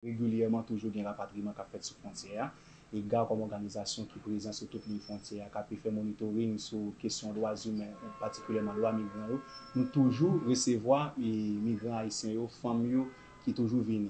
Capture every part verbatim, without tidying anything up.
Regilyèman, toujou gen rapatriman k ap fèt sou fwontyè a. E GARR kòm òganizasyon ki prezan sou tout liy fwontyè a, k ap fè monitoring sou kesyon dwa imen, patikilyèman dwa migran yo, nou toujou resevwa e, migran ayisyen yo, fanm yo ki toujou vini.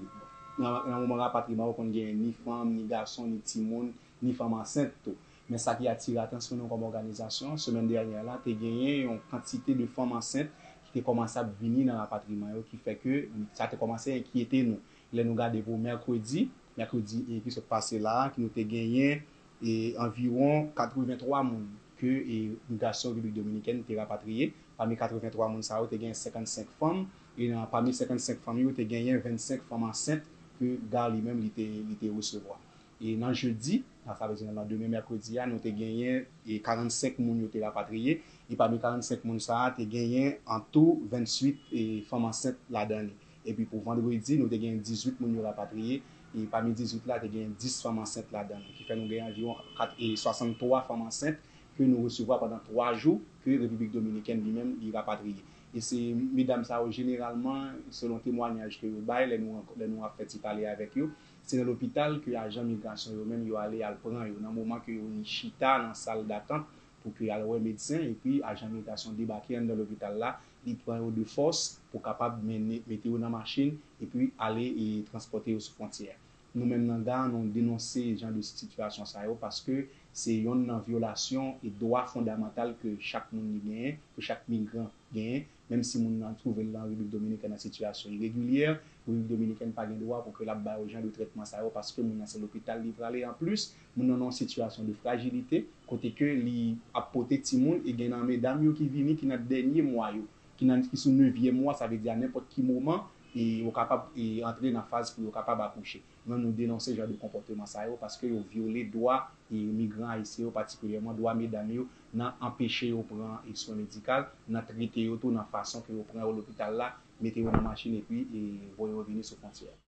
Nan, nan moman rapatriman yo, konn gen ni fanm, ni gason, ni timoun, ni fanm ansent tou. Men sa ki atire atansyon nou kòm òganizasyon, semèn dènyè la, te genyen yon kantite de fanm ansent ki te kòmanse ap vini nan rapatriman yo, ki fè ke sa te kòmanse enkyete nou. Lè nou gade pou mèkredi, mèkredi e ki sot pase la a, ki nou te genyen e anviwon katrevenntwa moun ke e migrasyon Repiblik Dominikèn te rapatriye. Pami katrevenntwa moun sa yo, te genyen senkannsenk fanm, e nan pami senkannsenk fanm yo, te genyen vennsenk fanm ansent ke GARR li menm li te, li te resevwa. E nan jedi, sa vle di nan landemen mèkredi a, nou te genyen e karannsenk moun yo te rapatriye. E pami karannsenk moun sa a, te genyen antou venntuit e fanm ansent ladan li. Epi pou vandredi, nou te genyen dizuit moun yo rapatriye. E pami dizuit la, te genyen dis fanm ansent ladan li. Ki fè nou genyen anviwon kat, e swasanntwa fanm ansent ke nou resevwa pandan twa jou ke Repiblik Dominikèn li menm li rapatriye. E se medam sa yo jeneralman, selon temwanyaj ke yo bay lè nou, lè nou ap fè ti pale avèk yo, se nan lopital ke ajan migrasyon yo menm yo ale al pran yo nan moman ke yo chita nan sal datant pou ke al wè medsen, epi ajan migrasyon debake anndan lopital la, li pran yo de fòs pou kapab mennen, mete yo nan machin, epi ale e transpòte yo sou fwontyè a. Nou menm nan GARR, nou denonse jan de sitiyasyon sa yo paske se yonn nan vyolasyon e dwa fondamantal ke chak moun li genyen, ke chak migran genyen, menm si moun nan twouve l nan Repiblik Dominikèn nan sitiyasyon iregilyè, Repiblik Dominikèn pa gen dwa pou ke l ap ba yo jan de trètman sa yo, paske moun nan se lopital li prale. Anplis, moun nan nan yon sitiyasyon de frajilite, kote ke li ap pote timoun, e gen nan medam yo ki vini, ki nan dènye mwa yo, ki nan, ki sou nevyèm mwa, sa vle di a nenpòt ki moman, e yo kapab e antre nan faz pou yo kapab akouche. Nou menm nou denonse jan de konpòteman sa yo, paske yo vyole dwa e migran ayisyen yo, patikilyèman dwa medam yo, nan anpeche yo pran e swen medikal, nan trete yo tou nan fason ke yo pran yo lopital la, mete yo nan machin epi e voye yo vini sou fwontyè a.